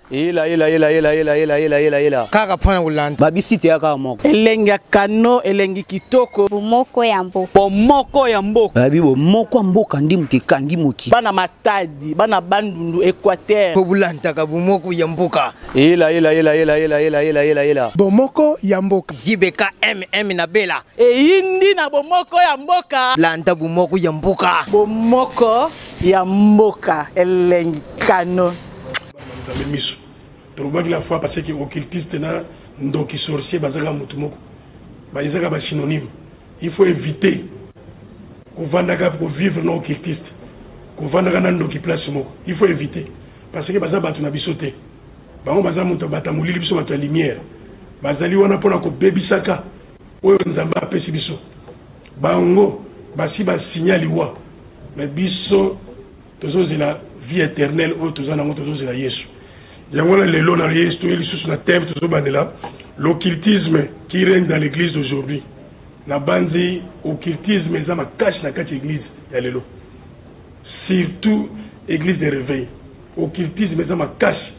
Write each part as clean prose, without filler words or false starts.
Ela ela ela ela ela ela ela ela ela. Kaka pona kolanda. Ba bisite ya kaka moko. Elengi ya kano, elengi kitoko. Bomoko ya mboka. Bomoko ya mboka. Babi bomoko ya mboka ndi moto ekangi mokili. Bana Matadi, bana Bandundu, Equateur. Po bolandaka bomoko ya mboka. Ela ela ela ela ela ela ela ela ela. Bomoko ya mboka. ZBK MM na Bela. Eyindi na bomoko ya mboka. Landa bomoko ya mboka. Bomoko ya mboka elengi kano. Nzambe miso tolobaki la fois parce que occultiste na ndoki sorcier bazaka mutu moko ezaka ba synonyme. Il faut éviter kovandaka kovivre na occultiste, kovandaka na ndoki place moko. Il faut éviter parce que baza bato na biso te. Bango baza moto bata molili, biso bato ya lumière. Bazali wana mpona kobebisaka oyo Nzambe apesi biso. Bango basi basinya liwa, mais biso tozozela vie éternelle oyo toza nango, tozozela Yesu. Yango wana lelo na Yesu toye lisusu na thème tozobandela l'occultisme qui règne dans l'église d'aujourd'hui. Na banzi occultisme eza makasi na kati ya église ya lelo, surtout église de réveil. Occultisme eza makasi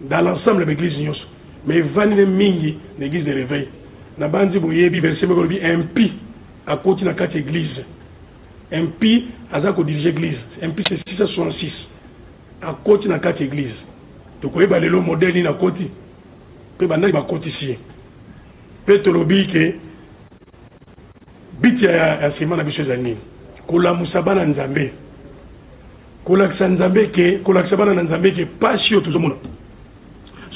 dans l'ensemble ya église nyonso, mais evandi nde mingi na église de réveil. Na banzi boyebi verset moko elobi impie akoti na kati ya église. Impie aza ko diriger église. Impie c'est 666. Akoti na kati église. Tokoyeba lelo modèle nini akoti pe bandaki bakotisi ye. Pe tolobi ke biti ya enseignement na biso ezali nini? Kolamusa bana Nzambe. Kolakisa Nzambe ke, kolakisa bana na Nzambe ke pasi oyo tozomona,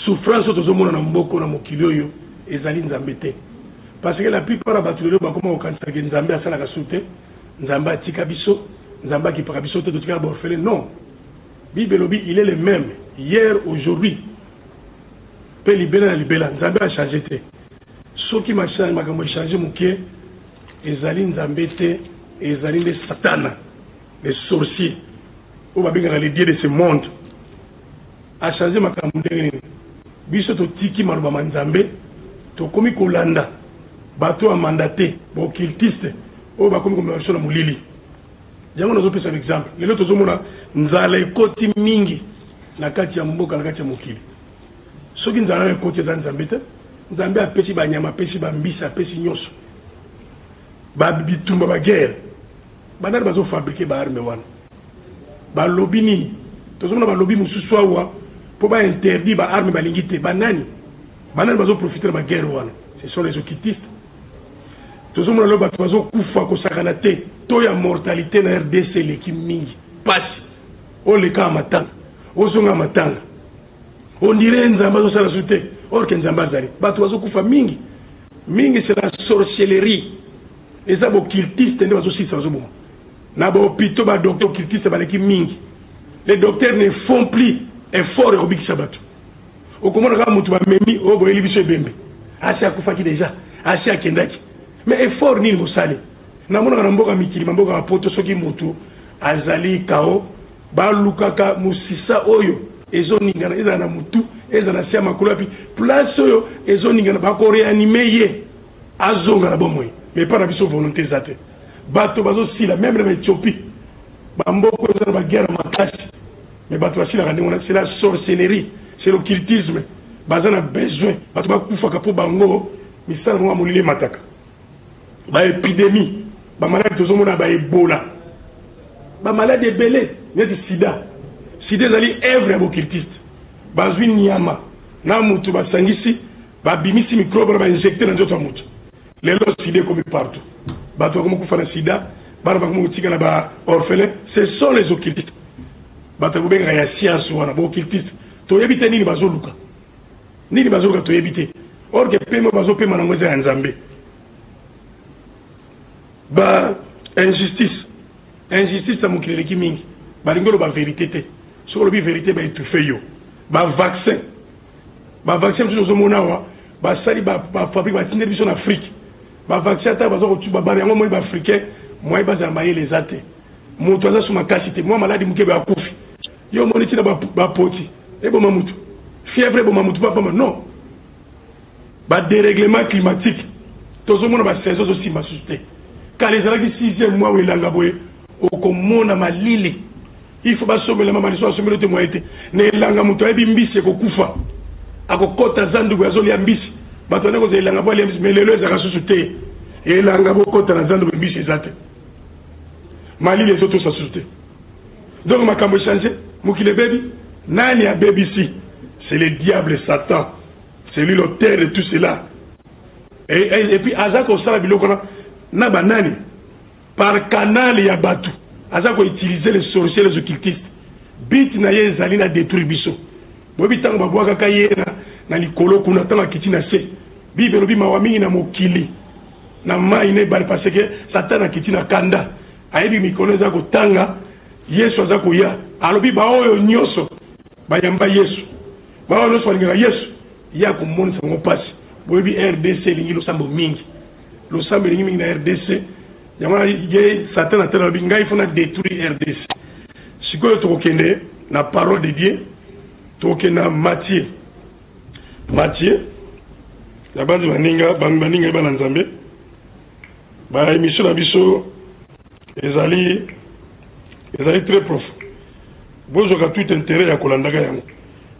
souffrance oyo tozomona na mboko na mokili oyo ezali Nzambe te. Parce que la plupart ya bato lelo bakoma kokanisa ke Nzambe asalaka su te, Nzambe atika biso, Nzambe akipaka biso te, totikala ba orphelin. Non, Bible elobi il est le même hier, aujourd'hui pe libela na libela. Nzambe a change te. Soki makambo echange moke, ezali Nzambe te, ezali nde Satana, le sorcier oyo babengaka le dieu de ce monde. A change makambo ndenge nini? Biso totiki maloba ma Nzambe, tokomi kolanda bato ya mandate, ba occultiste oyo bakomi komema biso na molili. Yango nazopesa exemple, lelo tozomona nzala ekoti mingi na kati ya mboka, na kati ya mokili. Soki nzala oyo ekoti eza Nzambe te. Nzambe apesi banyama, apesi bambisi, apesi nyonso. Ba bitumba, ba guerre, banani bazofabrike ba arme wana? Balobi nini? Tozomona balobi mosusu awa mpo ba interdire ba arme, balingi te. Banani? Banani bazoprofite na ba guerre wana? Ce sont les occultistes. Tozomona lelo bato bazokufa kosakana te. To ya mortalité na RDC eleki mingi. Pasi oleka ya matanga, ozonga ya matanga, on dirait Nzambe azosala su te, or que Nzambe azali. Bato bazokufa mingi mingi, c'est la sorcellerie. Eza boccultiste nde bazosilisa, bazoboma na ba hôpitaux. Ba docteur occultiste baleki mingi. Les docteurs ne font plus effort ya kobikisa bato. Okomona kaka moto bamemi oyo boyeli biso ebembe, asi akufaki deja, asi akendaki, mais effort nini bosali? Namonaka na mboka mikili, mamboka ya poto, soki moto azali kao, balukaka mosisa oyo ezoningana, ezala na motu, ezala na se ya makolo, api place oyo ezoningana, bakoreanime ye azonga na bomoi. Mais epai na biso volonté eza te, bato bazosila. Meme na baethiopie, bamboka oyo eza na baguerre makasi, mais bato basilaka ndenge wana. C'est la sorcellerie, c'est l'occultisme. Baza na besoin bato bakufaka mpo bango misala bango ya molili emataka. Baépidémie, bamaladi tozomona, baebola, bamaladi ebele neti sida. Sida ezali œuvre ya bocultiste. Bazwi nyama na mutu, basangisi, babimisi microbe na bainjecte na nzoto ya mutu. Lelo sida ekomi partout, bato bakomi kufa na sida, bana bakomi kotika na ba orphelin. Ce sont les occultistes. Bato bakobengaka ya science wana baoccultiste. Toyebi te nini bazoluka, nini bazoluka toyebi te. Or que pema bazopema nango eza ya Nzambe. Ba injustice, injustice ya mokili eleki mingi. Balingi oloba vérité te. Soki olobi vérité, ba étouffe yo. Ba vaccin, ba vaccin mosusu ozomona awa basali bafabrike, batindeli biso na Afrique ba vaccin, ata baza kotuba bana yango. Moi baafricain moye bazala mayele eza te. Moto aza su makasi te, mwa maladi moke boye akufi. Yo omoni ntina bapoti eboma mutu, fièvre eboma mutu papama? Non. Ba dérèglement climatique, tozomona ba saison ezosimba susu te. Kala ezalaki sixième mois, elanga boye okomona malili. Il faut basombela mama liso, asombeli te moye te. Na elanga moto ayebi mbisi ekokufa, akokɔta zandu boye azolia mbisi. Bato bande kozela elanga po alia mbisi, mais lelo ezalaka susu te. Elanga bokɔta na zandu boye, mbisi eza te, malili ezotosa susu te. Donc makambo echange, mokili ebebi. Nani abebisi? C'est le diable Satan, c'est lui l'auteur de tout cela. Et puis aza kosala biloko wana na banani? Par canal ya bato. Aza koutiliser les sorciers, les occultistes. But na ye ezali na détruire biso. Boyebi ntango babwakaka ye na likolo kuna, ntango akiti na se, Bible elobi mawa mingi na mokili na mai na ebale, parce que Satan akiti na kanda, ayebi mikolo eza kotanga, Yesu aza koya. Alobi baoyo nyonso bayamba Yesu, baoyo nyonso balingaka Yesu, ye akomonisa bango mpasi. Boyebi RDC elingi losambo mingi, losambo elingi mingi na RDC. Yango wana ye Satan atala, alobi ngai fo na détruire RDC. Sikoyo tokokende na parole de Dieu, tokokende na Matthieu. Matthieu na banzi baninga baninga ye bana Nzambe, ba émission na biso ezali très profond, bozwaka tout intérêt ya kolandaka yango.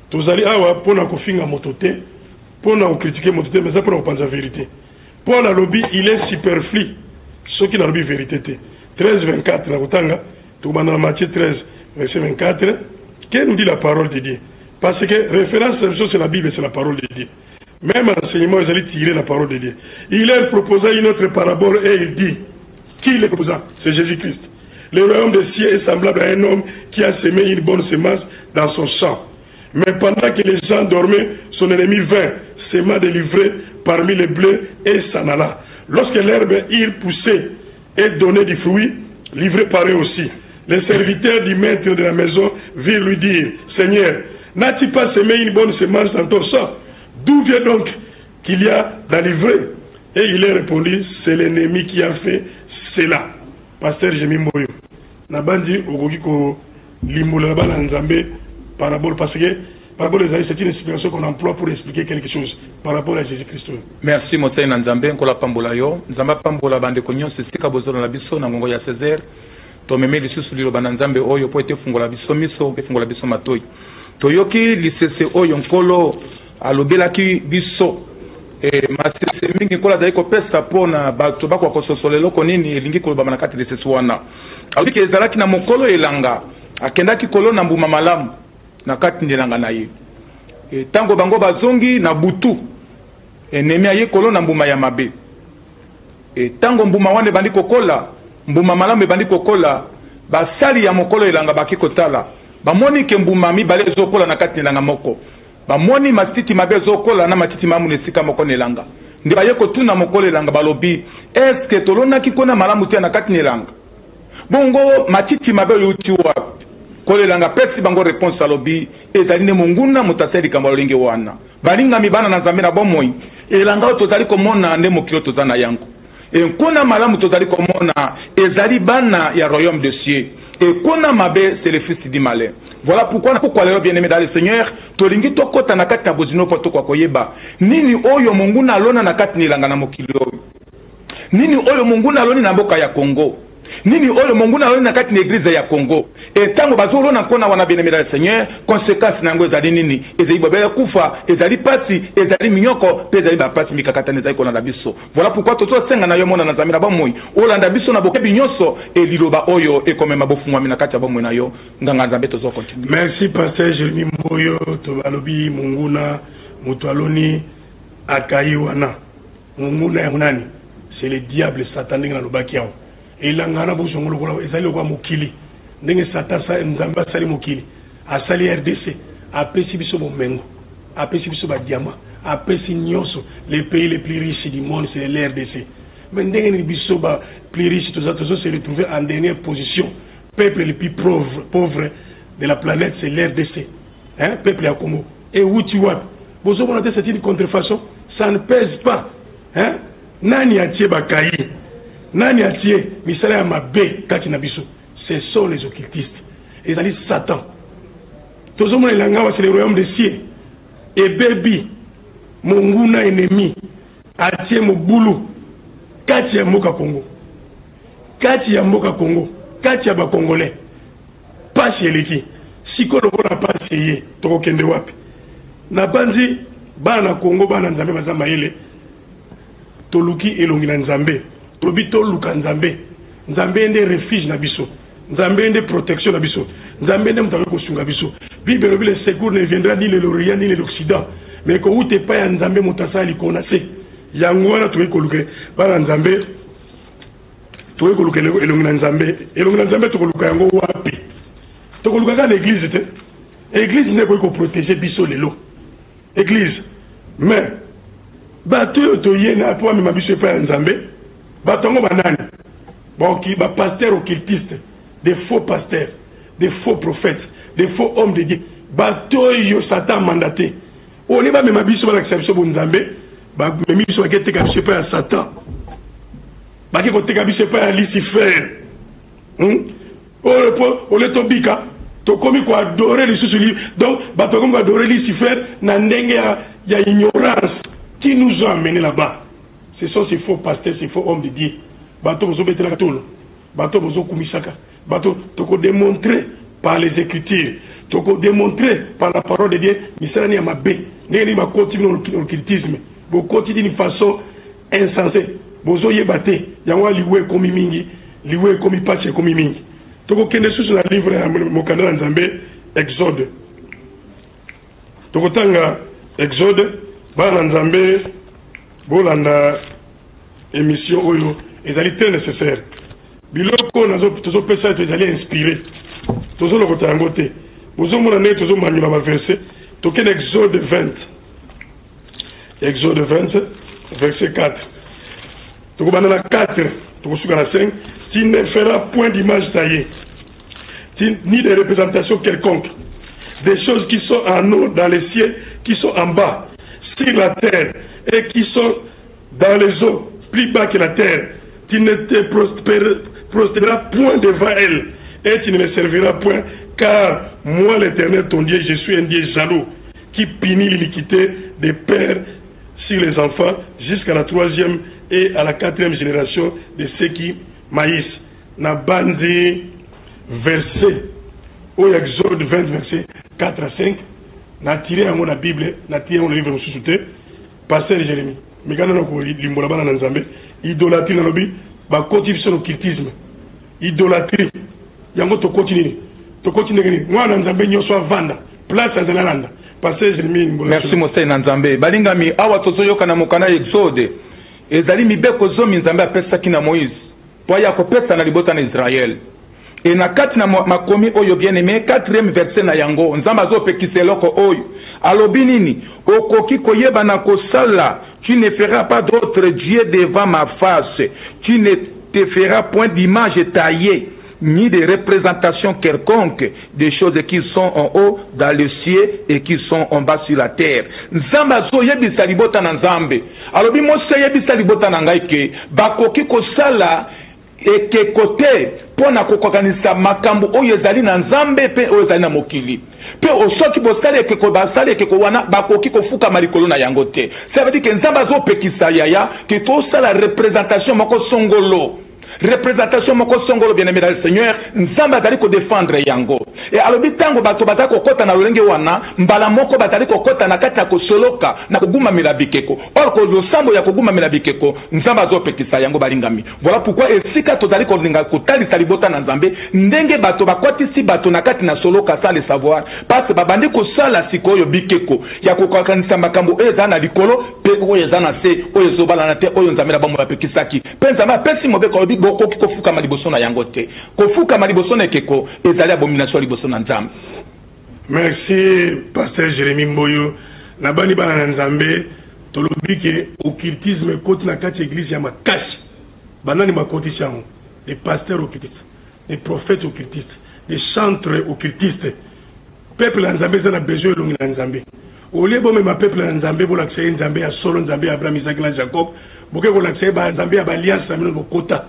Tozali awa mpona kofinga moto te, mpona kocritiquer moto te, mais eza mpona kopanza vérité. Paul alobi il est superflu soki nalobi vérité te. 13 24 na kotanga, tokobanda na Matthieu 13 verset 24. Que nous dit la parole de Dieu? Parce que référence na biso, c'est la Bible, c'est la parole de Dieu. Même enseignement ezali tiré la parole de Dieu. Il leur proposa une autre parabole et il dit. Qui le proposa? C'est Jésus-Christ. Le royaume des cieux est semblable à un homme qui a semé une bonne semence dans son champ. Mais pendant que les gens dormaient, son ennemi vint, sema de l'ivraie parmi les blés et s'en alla. Lorsque l'herbe eut poussé et donné du fruit, l'ivraie parut aussi. Les serviteurs du maître de la maison virent lui dire: Seigneur, n'as-tu pas semé une bonne semence dans ton champ? D'où vient donc qu'il y a dans l'ivraie? Et il a répondu: c'est l'ennemi qui a fait cela. Pasteur Jemi Mboyo, nabandi okoki kolimbola bana Nzambe parabole, parce que parabole ezali, c'est une explication qu'on emploie pour expliquer quelque chose par rapport à Jésus-Christ. Merci, mosali na Nzambe. Nkolo apambola yo, Nzambe apambola bandeko nyonso esika bozolanda biso na ngongo ya 16. Tomemi lisusu liloba na Nzambe oyo mpo ete efungola biso miso, efungola biso matoi. Toyoki lisese oyo Nkolo alobelaki biso. Masese mingi Nkolo azali kopesa mpo na bato bakoka kososola eloko nini elingi kolobama na kati lisese wana. Alobiki ezalaki na mokolo elanga, akendaki kolona mbuma malamu na kati na elanga na ye. Ntango bango bazongi na butu, ennemi aye kolona mbuma ya mabe. Ntango mbuma wana ebandi kokola, mbuma malamu ebandi kokola, basali ya mokolo elanga baki kotala, bamoni ke mbuma mibale ezokola na kati na elanga moko. Bamoni matiti mabe ezokola na matiti malamu na esika moko na elanga. Nde baye kotuna mokolo elanga, balobi: eske tolonaki nkona malamu te na kati na elanga? Bongo matiti mabe oyo euti wapi? Kolo elanga apesi bango réponse, alobi ezali nde monguna moto asali likambo ya lolenge wana. Balingami bana na Nzambe na bomoi, elanga oyo tozali komona nde mokili oyo toza na yango. Nkona malamu tozali komona ezali bana ya royaume de cieux, ekona mabe, c'est le fils du malin. Voilà pourquoi, pourquoi lelo, bien aimé dans le Seigneur, tolingi tokɔta na kati na bozino mpo tokoka koyeba nini oyo monguna alona na kati na elanga na mokili oyo, nini oyo monguna aloni na mboka ya Congo, nini oyo monguna aloni na kati na église ya Congo. Ntango bazolona nkona wana, bien aimé dans le Seigneur, conséquence na yango ezali nini? Ezali bobele kufa, ezali pasi, ezali minyoko mpe ezali bapasi mikakatano ezali kolanda biso. Voilà pourquoi tozosenga na yo, mwana na Nzambe na bomoi, olanda biso na bokebi nyonso e liloba oyo ekomema bofungwami na kati ya bomoi na yo. Nganga Nzambe, tozocontinuer. Merci, pasteur Jérémi Mboyo. To balobi monguna moto aloni akai wana. Monguna yango nani? C'est le diable Satan. Ndenge nalobaki awa, elanga na bozongo lokola ezali lokola mokili. Ndenge Satan, Nzambe asali mokili, asali RDC, apesi biso bomengo, apesi biso badiamant, apesi nyonso. Le pays le plus riche du monde, c'est le RDC. Mais ndenge nini biso ba plus riche toza tozo se retrouver en dernière position? Peuple le plus pauvre de la planète, c'est l'RDC, hein? Peuple ya Congo ewuti wapi? Bozomona te, c'est une contrefaçon, ça ne pèse pas, hein? Nani atie bakai? Nani atie misala ya mabe kati na biso? Ce sont les occultistes, ezali Satan. Tozomona elanga awa, c'est le royaume des cieux, ebebi. Monguna, ennemi, atie mobulu kati ya mboka Congo, kati ya mboka Congo, kati ya bacongolais. Pasi eleki. Sikoyo lokola pasi eye, tokokende wapi? Nabanzi bana na Congo, bana na Nzambe baza mayele. Toluki elongi na Nzambe. Tolobi toluka Nzambe. Nzambe nde refuge na biso. Nzambe nde protection na biso. Nzambe nde moto akoki kosunga biso. Bible elobi le secours ne viendra ni de l'Orient ni de l'Occident, mais ekowuta epai ya Nzambe moto asala likolo na se. Yango wana tokoki koluka bana Nzambe, tokoki koluka elongi na Nzambe. Elongi na Nzambe tokoluka yango wapi? Tokoluka kaka na eglise te. Eglise nde ekoki koprotege biso lelo. Eglise mais bato oyo toye na mpo bamema biso epai ya Nzambe, bato yango banani? Baoki ba pasteurs occultistes, des faux pasteurs, des faux prophètes, des faux hommes de Dieu. Bato oyo Satan mandate olie bamema biso, balakisa biso bonzambe, bamemi biso bake teka biso epai ya Satan, bake koteka biso epai ya Lucifer. Oyo po olie tobika, tokomi koadore lisusu li, donc bato bakomi koadore Lucifer na ndenge ya ignorance. Qui nous a amené là-bas? Ce sont ces faux pasteurs, ces faux hommes de Dieu. Bato bozobetelaka tolo, bato bozokumisaka, bato tokodemontre par les écritures, tokodemontre par la parole de Dieu misala ni ya mabe ndenge nini bakoti bino occultisme, bokoti d'une façon insensée, bozoyeba te. Yango wana liwa ekomi mingi, liwa ekomi pasi ekomi mingi. Tokokende susu na livre ya mokanda na Nzambe Exode. Tokotanga Exode. Bana na Nzambe, bolanda émission oyo ezali très nécessaire. Biloko tozopesa ete ezali inspiré, tozolokota yango te. Bozomona ndenge tozomanyola ba verset. Tokende Exode 20, Exode 20 verset 4. Tokobanda na 4, tokosuka na 5. Tu ne feras point d'image taillée, ni de représentation quelconque, des choses qui sont en haut dans les cieux, qui sont en bas sur la terre et qui sont dans les eaux plus bas que la terre. Tu ne te prosterneras point devant elles et tu ne les serviras point, car moi l'Éternel ton Dieu, je suis un Dieu jaloux qui punit l'iniquité des pères sur les enfants jusqu'à la 3e et à la 4e génération de ceux qui m'haïssent. Na bandi verset oyo Exode 20 verset 4 à 5, na tiré yango na Bible, na tiré yango na livre mosusu te. Pasteur Jérémie, mikanda na kolimbola bana na Nzambe, idolâtrie nalobi bakoti biso na occultisme, idolâtrie yango tokoti nini, tokoti ndenge nini? Mwana na Nzambe nyonso avanda place azali alanda. Pasteur Jérémie, limbola. Merci mosali na Nzambe. Balingami, awa tozoyoka na mokanda ya Exode, ezali mibeko zomi Nzambe apesaki na Moïse po aya kopesa na libota na Israël. E na kati na makomi oyo bien aimé, 4e verset na yango, Nzambe azopekisa eloko oyo. Alobi nini? Okoki koyeba na kosala, tu ne feras pas d'autre Dieu devant ma face, tu ne te feras point d'image taillée, ni de représentation quelconque des choses qui sont en haut dans le ciel et qui sont en bas sur la terre. Nzambe azoyebisa libota na Nzambe. Alobi Mose ayebisa libota na ngai ke bakoki kosala ekeko te mpo na kokokanisa makambo oyo ezali na Nzambe mpe oyo ezali na mokili. Mpe soki bosali ekeko, basali ekeko wana bakoki kofukama likolo na yango te. Ça veut dire que Nzambe azopekisa yaya ke tosala représentation moko songolo. Représentation moko songolo, bien-aimé dans le Seigneur, Nzambe azali kodefendre yango. E alobi ntango bato bazali kokota na lolenge wana, mbala moko bazali kokota na kati ya kosoloka na kogumamela bikeko. Or ko losambo ya kogumamela bikeko, Nzambe azopekisa yango, balingami. Voilà pourquoi esika tozali kolinga kotalisa libota na Nzambe ndenge bato bakwatisi bato na kati na soloka sans le savoir, parce que babandi kosala sikoyo bikeko ya kokakanisa makambo oyo eza na likolo mpe oyo eza na se, oyo ezobalana te, oyo Nzambe na bomoi apekisaki. Mpe Nzambe apesi mobeko, alobi bokoki kofukama liboso na yango te. Kofukama liboso na ekeko ezali abomination liboso na Nzambe. Merci pasteur Jérémie Mboyo. Na bani bana na Nzambe, tolobi ke occultisme ekoti na kati ya église ya makasi. Banani bakotisi yango? Des pasteurs occultistes, des prophètes occultistes, des chantres occultistes. Peuple ya Nzambe eza na besoin elongi na Nzambe. Olie bomema peuple ya Nzambe, bolakisa ye Nzambe ya solo, Nzambe ya Abraham, Isaac na Jacob. Boke kolakisa ye ba Nzambe ya ba alliance na bino bokota.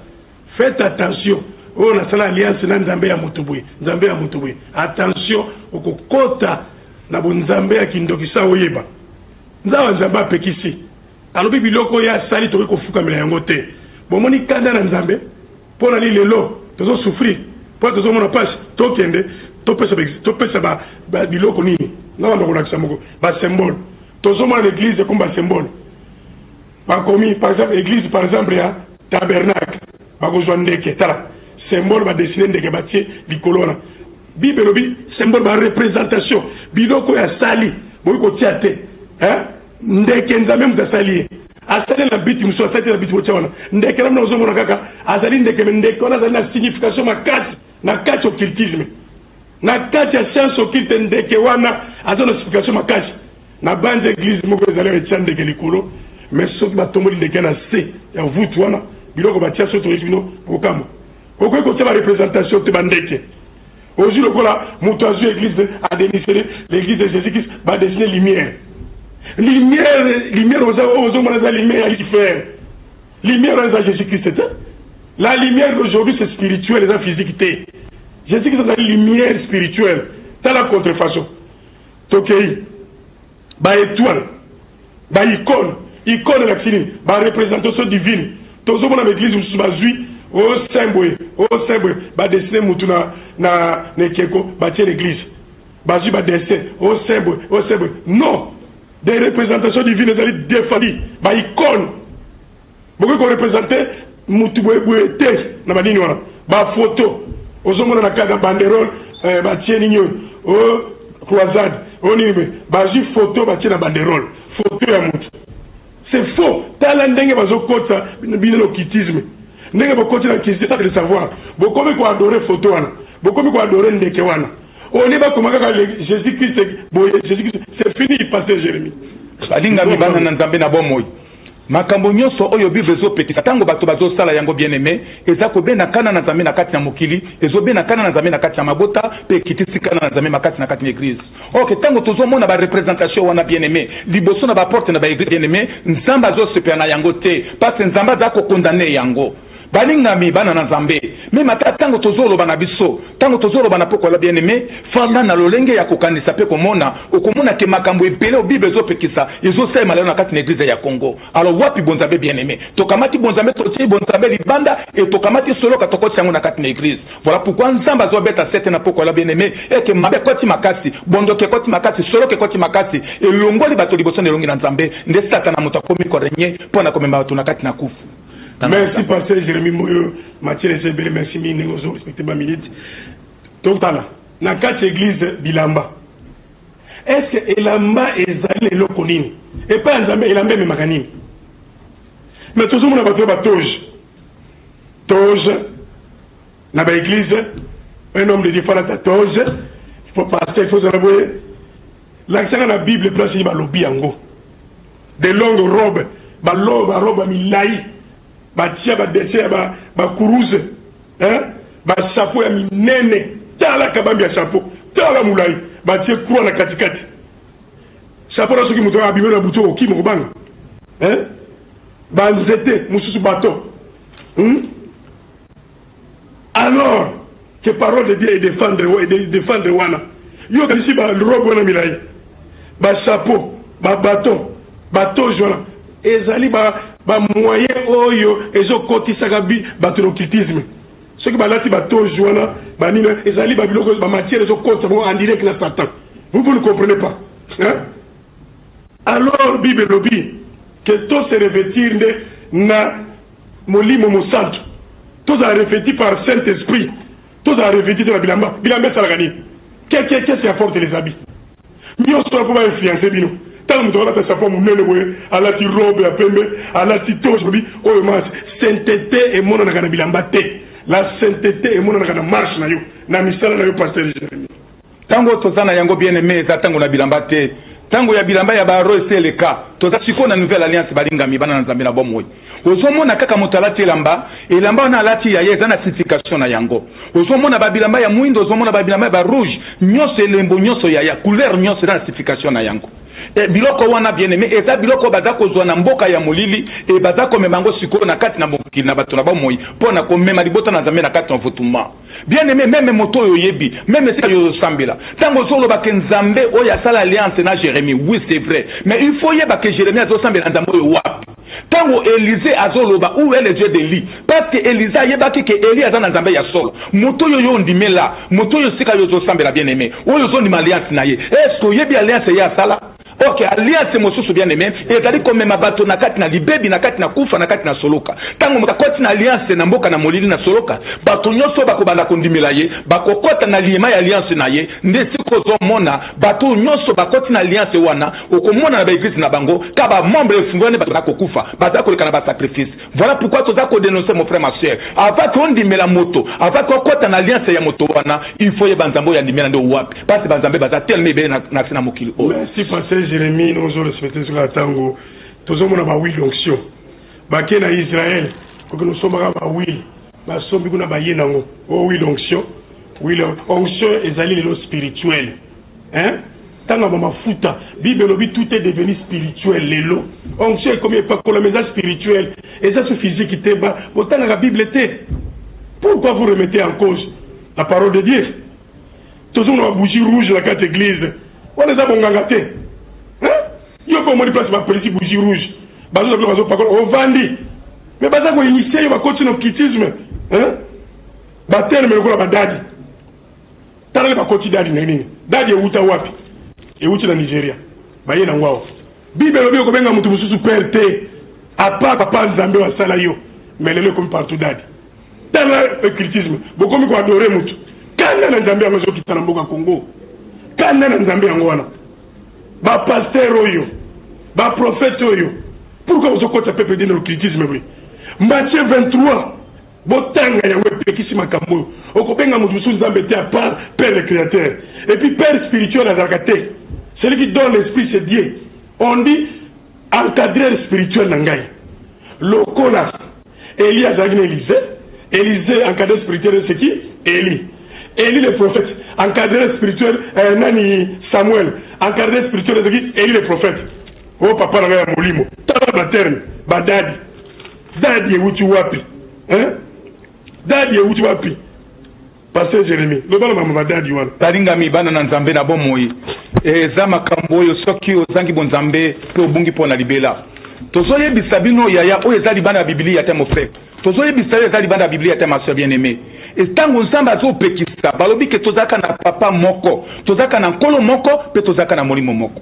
Faites attention. Oyo nasala alliance na Nzambe ya moto boye, Nzambe ya moto boye. Attention, okokota na bonzambe ya kindoki sa oyeba. Nzambe Nzambe apekisi. Alobi biloko oyo asali tokoki kofukamela yango te. Bomoni kanda na Nzambe mpo na nini lelo tozo souffrir, mpo tozomona pasi. Tokende Topesa topesa ba, ba biloko nini na banda kolakisa moko basymbole. Tozomona na église comme basymbole bakomi, par exemple église, par exemple ya tabernacle, bakozwa ndeke. Tala symbole, badessiner ndeke, batie likolo wana. Bible elobi symbole, bareprésentation, biloko oyo asali boyi kotia te. Ndeke, Nzambe moto asali ye, asali na biti mosusu, asali te na biti botia wana ndeke. Na bino ozomona kaka azali ndeke, mais ndeke wana azali na signification makasi na kati occultisme, na kati ya science occulte. Ndeke wana aza na signification makasi. Na banza église moko ezali etia ndeke likolo, mais soki batomboli ndeke na se ya voûte wana, biloko batia, soki toyesi bino kokamwa. Okoki kotia bareprésentation te, bandeke ozwi lokola moto azwi église, adessiner l'église de Jésus Christ, badessiner lumière, lumière, lumière. Ozomona eza lumière ya Lucifer. Lumière wana eza Jésus Christ te. La lumière d'aujourd'hui, c'est spirituel, eza physique te. Jésus Christ azali lumière spirituelle. Tala contrefaçon. Tokei baétoile, baicône. Icône elakisi nini? Bareprésentation divine. Tozomona baéglise mosusu bazwi o saint boye, o saint boye, badessiner mutu na ekeko, batie l'église, bazwi badessin, o saint boye, o saint boye. Non, des représentations divines ezali défendu. Baicône, bokoki koreprésenter mutu boye boye te na banini wana. Bafoto ozomona na kati ya banderole, batie nini oyo, o croisade, oyo nini boye, bazwi foto batie na banderole, foto ya mutu. C'est faux. Tala ndenge bazokotisa bino na occultisme, ndenge bokoti na occultisme sans le savoir. Bokomi koadorer foto wana, bokomi koadorer ndeke wana. Olie bakoma kaka Jésus Christ boye, Jésus Christ. C'est fini, pasteur Jérémie. Balingami bana na Nzambe na bomoi, makambo nyonso oyo Bible ezopekisa, ntango bato bazosala yango, bien aimé, eza kobenda kana na Nzambe na kati ya mokili, ezobenda kana na Nzambe na kati ya mabota, mpe ekitisi kana na Nzambe makasi na kati ya église. Ok, ntango tozomona bareprésentation wana, bien aimé, liboso na baporte na baéglise, bien aimé, Nzambe azosepela na yango te, parce Nzambe aza kocondamner yango. Balingami bana na Nzambe, même ata ntango tozoloba na biso, ntango tozoloba na pokola, bien aimé, fanda na lolenge ya kokanisa mpe komona. Okomona ke makambo ebele oyo Bible ezopekisa ezosalema lelo na kati na église ya Congo. Alors wapi bonzambe, bien aimé? Tokamati bonzambe, totie bonzambe libanda e tokamati soloka, tokoti yango na kati na église. Voilà pourquoi Nzambe azobeta sete na pokola, bien aimé, eke mabe ekoti makasi, bondoki ekoti makasi, soloka ekoti makasi, elongoli bato liboso na elongi na Nzambe. Nde Satana moto akomi korégner mpo na komema bato na kati na kufu. Merci, pasteur Jérémie Moyo. Mathieu Esebele, merci mingi ndenge ozo respecter baminute. Totala na kati église bilamba. Est ce que elamba ezali eloko nini epai ya Nzambe? Elamba ememaka nini? Mais tozomona bato oyo batoge, toge na baéglise. Un homme de Dieu faut alata toge, faut pasteur, faut ozala boye. Lakisaka na Bible place nini balobi yango. De longues robes, barobe ya milai, batia badessin ya bakuruze, bachapeau ya minene. Tala kabambi ya chapeau, tala molai, batie croix na katikati chapeau na. Soki moto abimi na butu, okima, kobanga banzete mosusu bato. Alors que parole de Dieu edéfendre, edéfendre wana. Yo kanisi barobe wana milai, bachapeau, babâton, batoge wana ezali bamoyen oyo ezokotisaka bato na occultisme. Soki balati batoge wana, banini, ezali babiloko, bamatière ezokotisa bango en direct na Satan. Vous, vous ne comprenez pas, hein? Alors Bible elobi ke to se revêtir nde na Molimo Mosantu, tozala revêti par Saint Esprit. Tozala revêti te na bilamba. Bilamba esalaka nini? Qu'est-ce qui apporte les habits nyonso wana mpo bainfluencer bino? Ntango moto alata chapeau monene boye, alati robe ya pembe, alati toge, lobi oyo masi. Sainteté emonanaka na bilamba te. La sainteté emonanaka na marche na yo, na misala na yo, pasteur Jérémie. Ntango toza na yango, bien aimé, eza ntango na bilamba te. Ntango ya bilamba ya baro esi eleka. Toza sikoyo na nouvelle alliance. Balingami bana na Nzambe na bomoi, ozomona kaka moto alati elamba, elamba wana alati ya ye eza na signification na yango. Ozomona babilamba ya mwindo, ozomona babilamba ya barouge, nyonso, elembo nyonso ya couleur nyonso eza na signification na yango. Biloko wana, bien aimé, eza biloko baza kozwa na mboka ya molili e baza komema yango sikoyo na kati na mokili na bato na bomoi mpo na komema libota na Nzambe na kati na envoûtement. Bien aimé, même moto oyo oyebi, même esika yo ozosambela, ntango ozoloba ke Nzambe oyo asala alliance na Jérémie, oui, c'est vrai, mais il faut yeba ke Jérémie azosambela Nzambe oyo wapi. Ntango Elize azoloba, où est le Dieu d'Elie? Parce que Elize ayebaki ke Elie aza na Nzambe ya solo. Moto oyo yo ondimela, moto oyo esika yo ozosambela bien aimé, oyo ozondima alliance na ye, est-ce que oyebi alliance ye asala? Ok, alliance mosusu bien aimé ezali komema bato na kati na libebi, na kati na kufa, na kati na soloka. Ntango moto akoti na alliance na mboka na molili na soloka, bato nyonso bakobanda kondimela ye, bakokota na liema ya alliance na ye. Nde esika ozomona bato nyonso bakoti na alliance wana, okomona na baeglise na bango ka bamembre efungwani, bato bakokufa, baza koleka na basacrifice. Voilà pourquoi toza kodénoncer, mon frère, ma soeur, avant ke ondimela moto, avant ke okota na alliance ya moto wana, il faut yeba Nzambe oyo andimela nde wapi, parce banzambe baza tellement ebele na se na mokili oyo. Merci, pasteur Jérémie. Nous respecter soki ntango tozomona bahuile d'onction bake na Israel, koki nosombaka bahuile, basombi kuna, baye nango o huile d'onction. Huile onction ezali lelo spirituel, hein? Ntango ya bamafuta, Bible elobi tout est devenu spirituel. Lelo onction ekomi epakolama, eza spirituel, eza so physique te. Botangaka Bible te. Pourquoi vous remettez en cause la parole de Dieu? Tozomona babougie rouge na kati église wana, eza bonganga te. Yo mpe omoni place bapelisi bougie rouge, bazoza biloko, bazopakola, ovandi, mais baza koinitier yo, bakoti na occultisme, bateleme lokola badaddy. Talale, bakoti daddy ndenge nini? Daddy ewuta wapi? Ewuti na Nigeria, baye nango awa. Bible elobi okobenga motu mosusu père te à part papa Nzambe oyo asala yo. Mais lelo ekomi partout daddy. Tala occultisme, bokomi koadorer motu. Kanda na Nzambe yango ezokita na mboka Congo. Kanda na Nzambe yango wana. Bapasteur oyo, baprophète oyo, pourquoi ozokota peuple na occultisme boye? Matthieu 23, botanga yango, epekisi makambo oyo. Okobenga moto mosusu Nzambe te à part Père le Créateur. Et puis père spirituel azalaka te. Celui qui donne l'esprit, c'est Dieu. On dit encadreur spirituel na ngai, lokola Eli azalaki na Élisée. Élisée, encadreur spirituel, c'est qui? Eli. Eli le prophète, encadreur spirituel, nani? Samuel, encadreur spirituel, c'est qui? Eli le prophète. O papa na ngai ya molimo, tala baterme badaddy. Daddy ewuti wapi, hein? Daddy ewuti wapi? Pasteur Jérémie, loba na mama badaddy wana. Balingami bana na Nzambe na bomoi, eza makambo oyo soki ozangi bonzambe mpe obungi mpo na libela. Tozoyebisa bino yaya, oyo eza libanda ya Bibilia te. Mon frère, tozoyebisa oyo eza libanda ya Biblia te. Ma soeur bien aimé, ntango Nzambe azopekisa, balobi ke tozalaka na papa moko, tozalaka na Nkolo moko, mpe tozalaka na Molimo moko.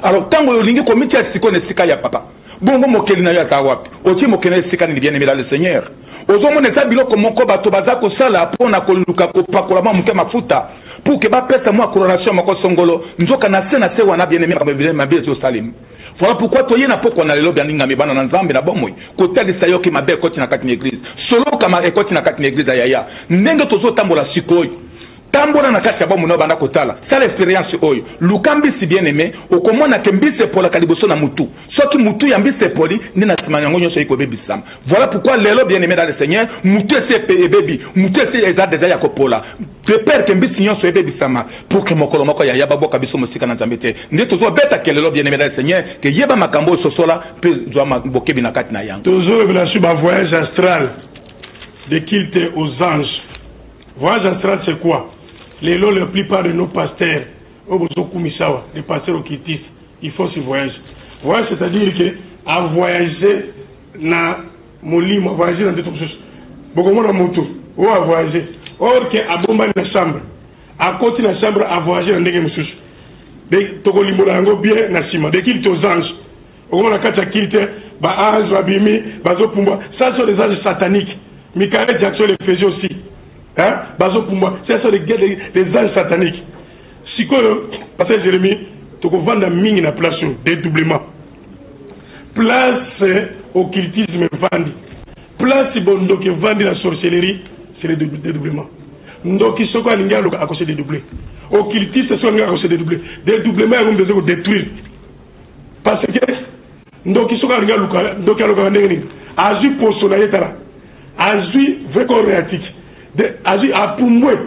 Alors ntango olingi komitia sikoyo na esika ya papa, bongo mokeli na yo aza wapi? Otie mokeli na yo esika nini, bien aimé dans le Seigneur? Ozomona eza biloko moko bato baza kosala mpona koluka kopakola mwa moke mafuta pour ke bapesa mwa coloration moko songolo, nzoka na se na se wana, bien aimé, mabe ezosalema. Voilà pourquoi toye na pokwa na lelo, bianingami bana na Nzambe na bomoi, kotalisa yo ke mabe ekoti na kati na église, solokama ekoti na kati na église ya yaya. Ndenge tozotambola sikoyo, tambola na kati ya bomoi na banda kotala, sala expérience oyo, luka mbisi, bien aimé, okomona ke mbisi epolaka liboso na mutu. Soki mutu ya mbisi epoli, nde na nsima yango nyonso ekobebisama. Voilà pourquoi lelo, bien aimé dans le Seigneur, mutu esi ebebi, mutu esi eza déjà ya kopola, de peur ke mbisi nyonso ebebisama, pour ke mokolo moko yaya baboka biso mosika na Nzambe te. Nde tozobeta ke lelo, bien aimé dans le Seigneur, ke yeba makambo oyo, sosola mpe zwa bokebi na kati na yango. Tozolobela sur bavoyage astral, de culte aux anges. Voyage astral, c'est quoi? Lelo la plupart de nos pasteurs oyo bozokumisa awa, les pasteurs occultistes, ils font ce voyage. Voyage, c'est-à-dire que avoyage na molimo, avoyage na ndeto mosusu. Bokomona moto oyo avoyage, or ke abombani na chambre, akoti na chambre, avoyage na ndenge mosusu. Tokolimbola yango bien na nsima. De culte aux anges, okomona kati ya culte baange babimi, bazopumbwa. Ça sont des anges sataniques. Michael Jackson le faisait aussi, hein? Bazopumbwa, ça sont des anges sataniques. Sikoyo, pasteur Jérémie, tokovanda mingi na place oyo dédoublement, place occultisme evandi, place bondoki evandi na sorcellerie, c'est le dédoublement. Ndoki soki alingi aloka, akose dédoubler. Occultiste soki alingi, akose dédoubler. Dédoublement yango moto eza kodétruire, parce que ndoki soki alingi aluka, ndoki alukaka ndenge nini? Azwi poso na ye, tala, azwi vrai corps réatique, azwi, apumbwe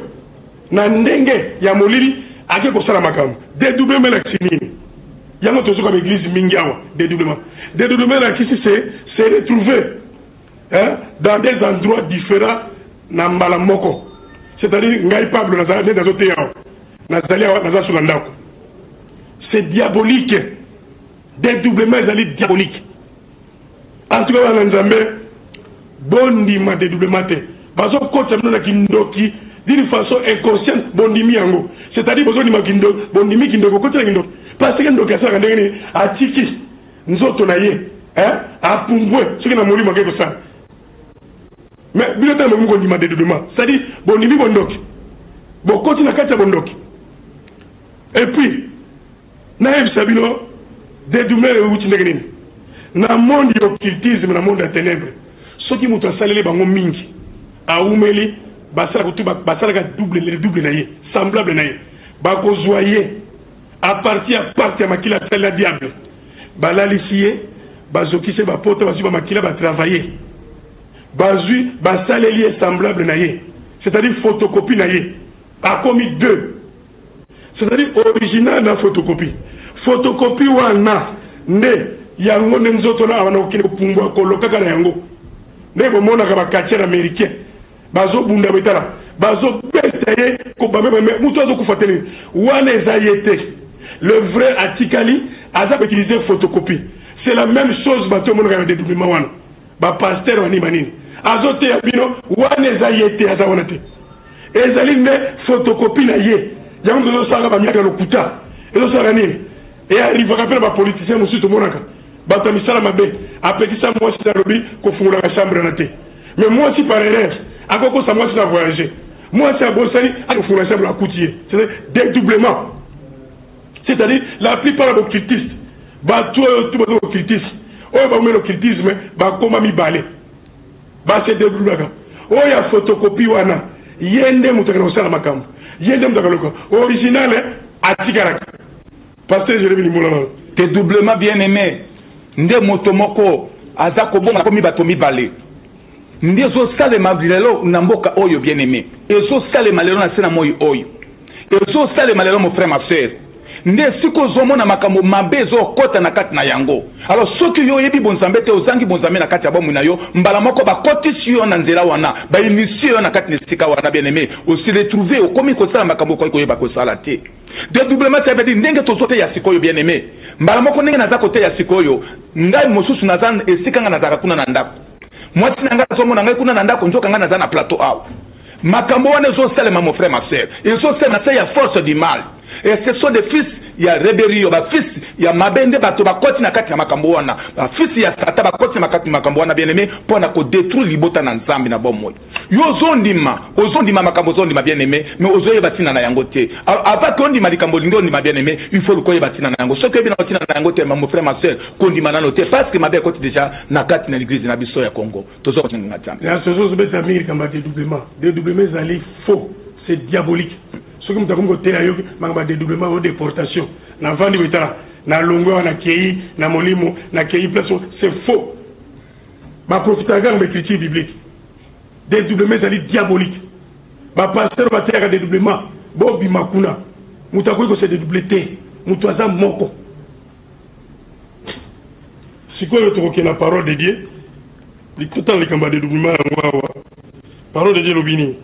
na ndenge ya molili, ake kosala makambo. Dédoublement elakisi nini? Yango tozoka baeglise mingi awa, dédoublement. Dédoublement elakisi c'est se retrouver, hein, dans des endroits différents na mbala moko. C'est-à-dire ngai Pablo nde nazoteya awa, nazali awa, naza so na ndako. C'est diabolique. Dédoublement ezali diabolique. En tout cas bana Nzambe, bondima dedoublement te. Bazokotisa bino na kindoki d'une façon inconsciente, bondimi yango. C'est-à-dire bozondima kindoki, bondimi kindoki, bokotisa kindoki. Parce que ndoki asalaka ndenge nini? Atiki nzoto na ye, hein? Apumbwe soki na molimo ake kosala. Mais bino ntango bokomi kondima dedoublement, c'est-à-dire bondimi bondoki, bokoti na kati ya bondoki. Et puis nayebisa bino dedoublement euti ndenge nini na monde ya occultisme, na monde ya ténèbre. Soki moto asaleli bango mingi, awumeli, basalaka tu, basalaka double, le double na ye, semblable na ye, bakozwa ye à partir ya pacte ya makila asali na diable, balalisi ye, bazokisi ye bapota, bazwi bamakila, batravaille, bazwi, basaleli ye semblable na ye, c'est-à-dire photocopie na ye, akomi deux, c'est-à-dire original na photocopie. Photocopie wana nde yango nde nzoto na awa na kokende kopumbwa kolokaka na yango, nde bomonaka baquartier américain bazobunda, betala bazobeta ye kobambe, moto azokufa te. Nini wana? Eza ye te. Le vrai atikali, aza koutiliser photocopie. C'est la même chose bato omonaka na dédoublement wana, bapasteur banini banini azoteya bino wana, eza ye te, aza wana te, ezali nde photocopie na ye. Yango moto ezosalaka bamiaka ya lokuta, ezosalaka nini, earrivaka mpe na bapoliticien mosusu. Tomonaka bato ya misala mabe, apekisa mwasi, alobi kofungolaka chambre na te, mais mwasi par erreur akokosa mwasi na voyage, mwasi abosani, akofungola chambre, akuti ye. C'est dédoublement. C'est-à-dire la plupart ya baoccultiste, bato oyo tu baza occultiste, oyo baumeli occultisme, bakoma mibale, base dédoublaka. Oyo ya photocopie wana, ye nde moto akenda kosala makambo, ye nde moto akaloka. Original atikalaka. Pasteur Jérémi Limola nano. Dédoublement, bien aimé, nde moto moko aza kobonga, komi bato mibale. Nde ezosalema lelo na mboka oyo, bien aimé, ezosalema lelo na se na moi oyo, ezosalema lelo, mon frère, ma sœur. Nde esika ozomona makambo mabe ezokɔta na kati na yango. Alors soki yo oyebi bonzambe te, ozangi bonzambe na kati ya bomoi na yo, mbala moko bakotisi yo na nzela wana, bainitier yo na kati na esika wana, bien aimé, osi retrouve okomi kosala makambo okoki koyeba kosala te. Dédoublement, ça veut dire ndenge tozoteya sikoyo, bien aimé, mbala moko ndenge naza koteya sikoyo, ngai mosusu naza esika ngai nazalaka kuna na ndako, mwasi na ngai azomona ngai kuna na ndako, nzoka ngai naza na plateau awa. Makambo wana ezosalema, mon frère, ma sœur, ezosalema se ya force du mal, et ce sont des fils ya rébellion, bafils ya mabe nde bato bakoti na kati ya makambo wana, bafils ya Satan bakoti na kati ya makambo wana, bien aimé, mpo na kodétruire libota na Nzambe na bomoi. Yo ozondima, ozondima makambo ozondima, bien aimé, mais ozoyeba ntina na yango te. Avant ke ondima likambo olingi ondima, bien aimé, il faut luka oyeba ntina na yango. Soki oyebi na ntina na yango te, mon frère, ma sœur, kondima nano te, parce que mabe ekoti déjà na kati na l'église na biso ya Congo. Tozokotinga Nzambe. Ozobeta mingi likambo ya dédoublement. Dédoublement ezali faux, c'est diabolique. Soki moto akomi koteya yo makambo ya dédoublement o déportation, navandi boye, tala, nalongwe awa, nakei na molimo, nakei place, c'est faux. Baprofitaka kaka na baécriture biblique. Dédoublement ezali diabolique. Bapasteur bateyaka dédoublement, bobima kuna. Moto akoki kose dédoubler te, moto aza moko. Sikoyo tokokende na parole de Dieu, totala likambo ya dédoublement yango awa. Parole de Dieu elobi nini?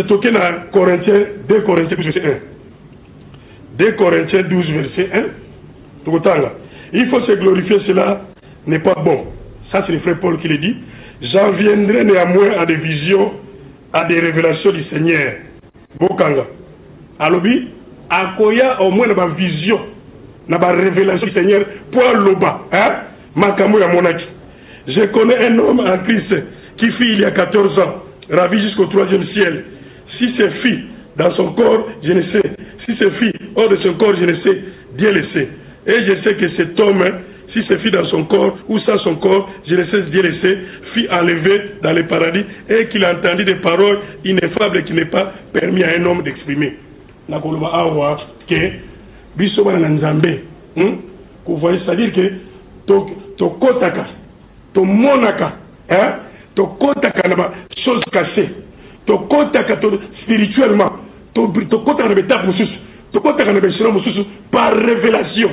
Toke na Corinthien, 2 Corinthiens verset 1, 2 Corinthiens 12 verset 1, tokotanga: «Il faut se glorifier, cela n'est pas bon.» Ça, c'est le frère Paul qui le dit. «J'en viendrai néanmoins à des visions, à des révélations du Seigneur.» Bokanga, alobi akoya au moins na bavision, na barévélation du Seigneur, po aloba, hein? Makambo ya monaki. «Je connais un homme en Christ qui fut il y a 14 ans ravi jusqu'au troisième ciel. Si ce fut dans son corps, je ne sais. Si ce fut hors de son corps, je ne sais. Dieu le sait. Et je sais que cet homme, si ce fut dans son corps ou sans son corps, je ne sais, Dieu le sait, fut enlevé dans le paradis et qu'il a entendu des paroles ineffables qui n'est pas permis à un homme d'exprimer.» Nakoloba awa ke biso bana na Nzambe, Kovoye, c'est-à-dire que tokotaka, tomonaka, hein? Tokotaka na bachose cachée, tokotaka to, spirituellement, tokotaka na baétape mosusu, tokotaka na baéchelon mosusu par révélation,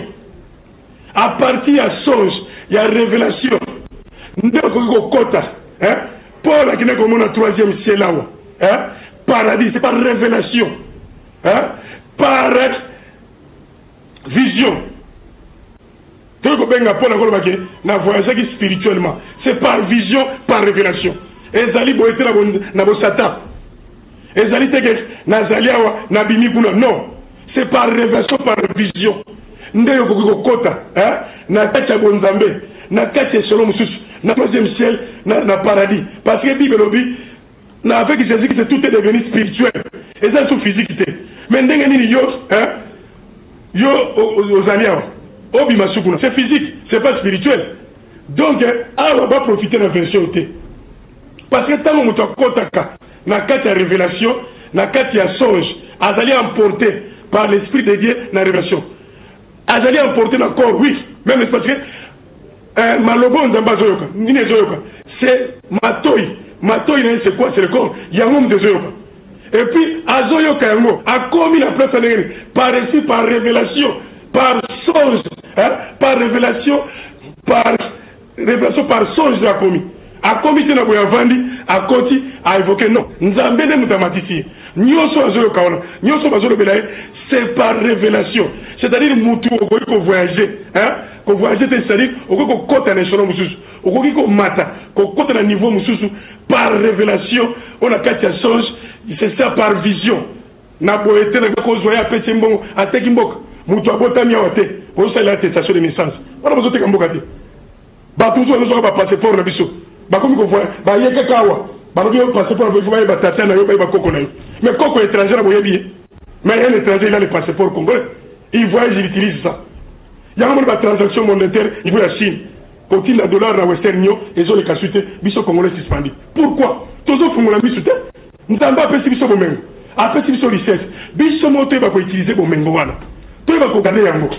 à partir ya songe, ya révélation nde okoki kokota, hein? Paul akende komona troisième ciel awa, hein? Paradis, c'est par révélation, hein? Par vision. Tokoki. Okobenga mpo na koloba ke na voyageaki spirituellement. C'est par vision, par révélation. Ezali boye te na bosatan. Ezali te ke nazali awa nabimi kuna. Non. C'est par révélation, par vision. Nde yo okoki kokota hein, na kati ya bonzambe, na kati ya esolo mosusu, na troisième ciel, na paradis. Parce que Bible elobi na avec Jésus Christ tout est devenu spirituel. Eza sous physique te. Mais ndenge nini yo hein, yo ozali awa obima sukuna, c'est physique, c'est pas spirituel. Donc awa ba profiter na version te. Parce que tango moto akotaka na kati ya révélation, na kati ya songe, azali emporté par l'esprit de Dieu na révélation. Azali emporté na corps, oui, même parce que maloba oyo Nzambe azoyoka, nini ezoyoka? C'est matoi. Matoi na ye c'est quoi? C'est le corps. Yango moto ezoyoka. Et puis azoyoka yango, akomi na place ya ndenge nini? Par esprit, par révélation, par songe, hein? Par révélation, par révélation, par songe akomi. Akomi te na boye avandi, akoti, a évoqué non. Nzambe nde moto amatisi ye. Nyonso azoyoka wana, nyonso bazolobela ye, c'est par révélation. C'est-à-dire mutu okoki ko voyager, hein? Ko voyager te, c'est-à-dire okoki kokota na échelon mosusu, okoki komata, kokota na niveau mosusu par révélation, oyo na kati ya songe, c'est ça par vision. Na boye te, na kozwa ye apesi mbongo, ateki mboka. Mutu abotami awa te, bozosalela attestation de naissance. Wana bozoteka mboka te. Bato mosusu bazozwaka ba passeport na biso, bakomi kovoya, baye kaka awa, balobi yo passeport na biso, bayeba tata na yo, bayeba koko na yo. Mais koko étranger na boyebi ye. Mais un étranger, il a le passeport congolais. Il voyage, il utilise ça. Yango moni ba transaction monétaire niveau ya Chine, kotinda dollar na Western Union ezoleka su te, biso congolais suspendu. Pourquoi? Tozofungola misu te. Nzambe apesi biso bomengo, apesi biso richesse, biso moko toyeba koutiliser bomengo wana, toyeba kogane yango.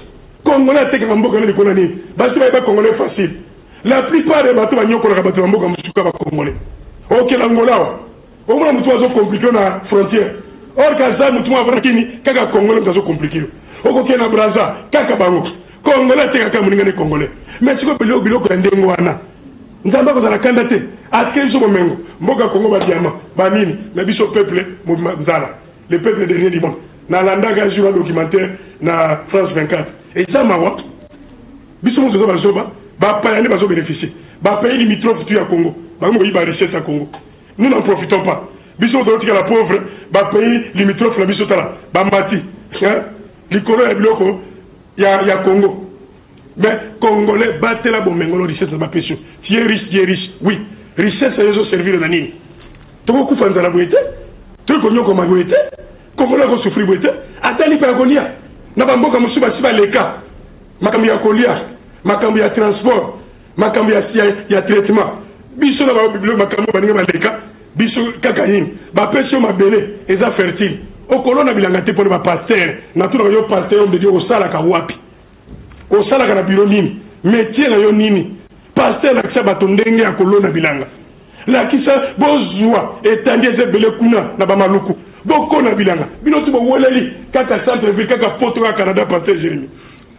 Congolais atekaka mboka na likolo nini? Basi bayeba congolais facile. La plupart ya bato banyokolaka bato ya mboka mosusu kaka ba congolais. Okela Angola awa, omona motu azo compliquer na frontière. Or kaza motu moko avanda kini kaka congolais moto azo compliquer yo. Okokende na Brazza kaka bango. Congolais atekaka moninga ne congolais. Mais sikoyo biloko biloko ya ndenge wana Nzambe akozala kanda te. Atikeli biso bomengo. Mboka Congo ba diamant, ba nini, mais biso peuple mobima nzala. Le peuple dernier du monde. Nalandaka jour un documentaire na France 24. Eza mawa. Biso moto toza bazoba, bapaya nde bazo bénéficier. Ba pays limitrophes tout ya Congo, bango koyiba richesse ya Congo. Nous n'en profitons pas. Biso moto totikala pauvre, ba pays limitrophes na biso tala, bamati. Hein? Likolo ya biloko ya Congo. Mais Congolais batela bomengo no richesse na bapesi yo. Tu es riche, tu es riche. Oui. Richesse ezo servir na nini? Tokokufa nzala boye te. Tokonyokwama boye te. Congolais akosouffrir boye te. Ata lipa ya kolia. Na bamboka mosusu basi baleka. Makambo ya kolia, makambo ya transport, makambo ya traitement. Biso na ba biloko makambo baninga baleka, biso kaka nini? Bapesi yo mabele eza fertile. Okolona bilanga te mpona ba pasteur. Natunaka yo pasteur homme de Dieu osalaka wapi? Osalaka na bureau nini? Métier na yo nini? Pasteur lakisa bato ndenge ya kolona bilanga. Lakisa bozwa etandi eza ebele kuna na ba maluku. Bokona bilanga. Bino tu boweleli kaka centre ville kaka poto kaka Canada pasteur Jérémie.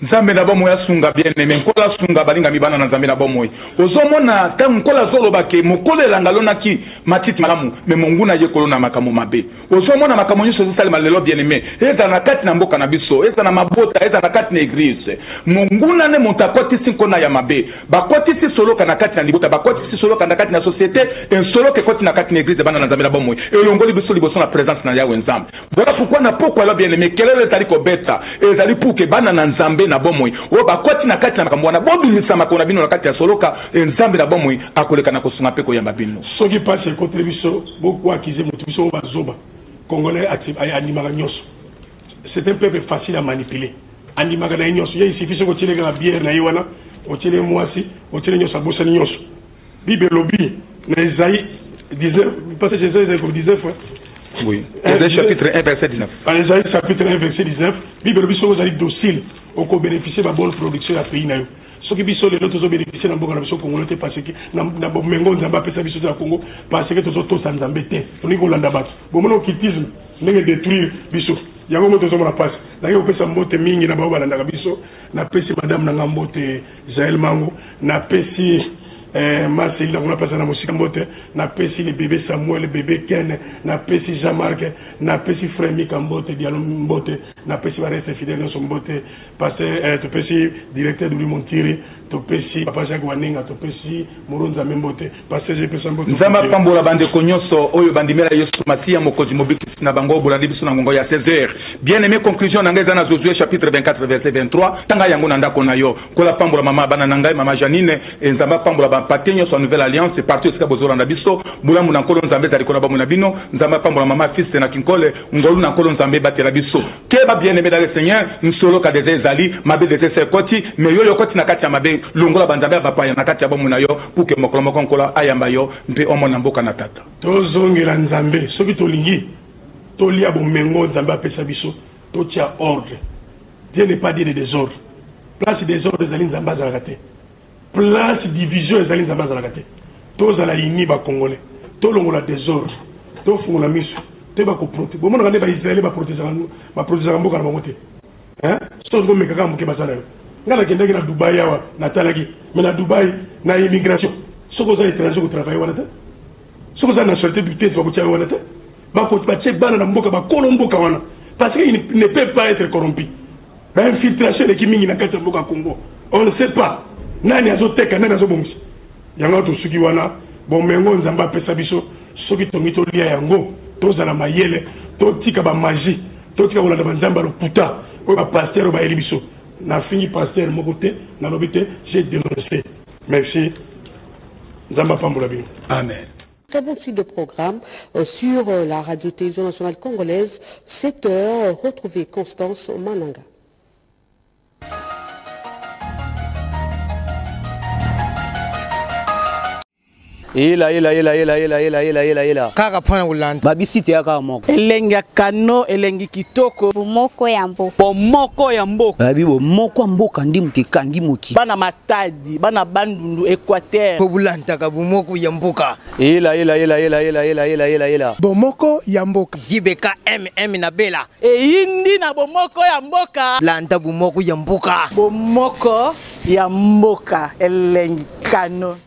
Nzambe na bomoi asunga bien aimé, Nkolo asunga balingami bana na Nzambe na bomoi. Ozomona ntango Nkolo azoloba ke mokolo elanga alonaki matiti malamu, me monguna ye kolona makambo mabe. Ozomona makambo nyonso ezosalema lelo bien aimé, ezala na kati na mboka na biso, ezala na mabota, ezala na kati na eglise. Monguna nde moto akotisi nkona ya mabe, bakotisi soloka na kati na libota, bakotisi soloka na kati na société, ensoloka ekoti na kati na eglise bana na Nzambe na bomoi, elongoli biso liboso na présence na Yahweh Nzambe. Voilà pourquoi na pokwa lelo bien aimé, kelelo ezali kobeta, ezali pour que bana na Nzambe na bomoi oyo bakoti na kati na makambo wana, bobimisa makolo na bino na kati ya soloka, e Nzambe na bomoi akoleka na kosunga mpe koyamba bino. Soki pasi ekoteli biso, boko accuser moto biso oyo bazoba. Congolais andimaka nyonso. C'est un peuple facile à manipuler. Andimaka na ye nyonso. Ye il suffit soki otiele kaka bière na ye wana, otiele mwasi, otiele nyonso, abosani nyonso. Bible elobi na Esaïe 19, passage Esaïe Esaïe 19, hein? Oui. Esaïe chapitre 1 verset 19. Ah, Esaïe chapitre 1 verset 19, Bible elobi soki ozali docile, okobénéficier ba bonne production ya pays na yo. Soki biso lelo tozobénéficier na mboka na biso Congolais te parce que na bomengo Nzambe apesa biso te na Congo parce que tozotosa Nzambe te. Tolingi kolanda bato. Bomona occultisme ndenge détruire biso. Yango mo tozomona pasi. Naye kopesa mbote mingi na bao balandaka biso. Napesi madame na nga mbote Jaël Mango, napesi Marcel na kuna pesa na mosika mbote, napesi le bébé Samuel, le bébé Ken, napesi Jean-Marc, napesi frère Mika mbote, Diallo mbote, napesi ba reste fidèle nyonso mbote, parce topesi directeur Douli Montiri. Topesi papa Jacques Wanenga, topesi Moro Nzambe mbote, pasteur epesa mbote. Nzambe apambola bandeko nyonso oyo bandimela Yesu Masiya mokonzi mobikisi na bango. Bolandi biso na ngonga ya 16 heures. Bien aimé, conclusion na ngai eza na Josue chapitre 24 verset 23. Tanga yango na ndako na yo. Nkola pambola mama bana na ngai, mama Janine, e Nzambe apambola bampate nyonso ya Nouvelle Alliance partout esika bozolanda biso. Bolamu na Nkolo Nzambe ezali kona bomoi na bino. Nzambe apambola mama Fils na Kinkole. Ngolu na Nkolo Nzambe ebatela biso. Keba bien aimé dans le Seigneur, nsoloka deja ezali mabe deja esi ekoti, mais yo yokoti na kati ya mabe, longola banzambe ya bapaya na kati ya bomoi na yo pour que mokolo moko Nkolo ayamba yo mpe omona mboka na tata. Tozongela Nzambe soki tolingi tolia bomengo Nzambe apesa biso, totia ordre. Dieu n'est pas Dieu de désordre. Place désordre ezali, Nzambe azalaka te. Place division ezali, Nzambe azalaka te. Tozala uni ba Congolais, tolongola désordre, tofungola miso, toyeba koprote. Bomonaka nde Baisraele baprotegeaka mboka na bango te, hein? Soki komeka kaka moke basala yo. Ngai nakendaki na Dubai awa, natalaki, mais na Dubai na immigration, soki oza étranger kotravaille wana te, soki oza nationalité douteuse bakotia yo wana te. Batie bana na mboka, bakolo mboka wana, parce que il ne peut pas être corrompu. Bainfiltration eleki mingi na kati ya mboka Congo, on ne sait pas nani azoteka, nani azobongisa yango. Tosuki wana. Bomengo Nzambe apesa biso, soki tongi tolia yango, tozala mayele, totika bamagie, totika kolanda banzambe ya lokuta oyo bapasteur oyo bayeli biso. Nafingi pasteur moko te, nalobi te, j'ai dénoncé. Merci, Nzambe apambola bino. Amen. Très bonne suite de programme sur la radio-télévision nationale congolaise. 7 heures, retrouvez Constance Mananga. Ela ela ela ela ela ela ela ela ela. Kaka mpona kolanda. Babisi te kaka moko. Elengi ya kano, elengi kitoko. Bomoko ya mboka. Bomoko ya mboka. Babi bomoko ya mboka ndi moto ekangi moki. Bana Matadi, bana Bandundu, Équateur. Po bolantaka bomoko ya mboka. Ela ela ela ela ela ela ela ela ela. Bomoko ya mboka. Zibeka MM na Bela. Eyindi na bomoko ya mboka. Landa bomoko ya mboka. Bomoko ya mboka, elengi kano.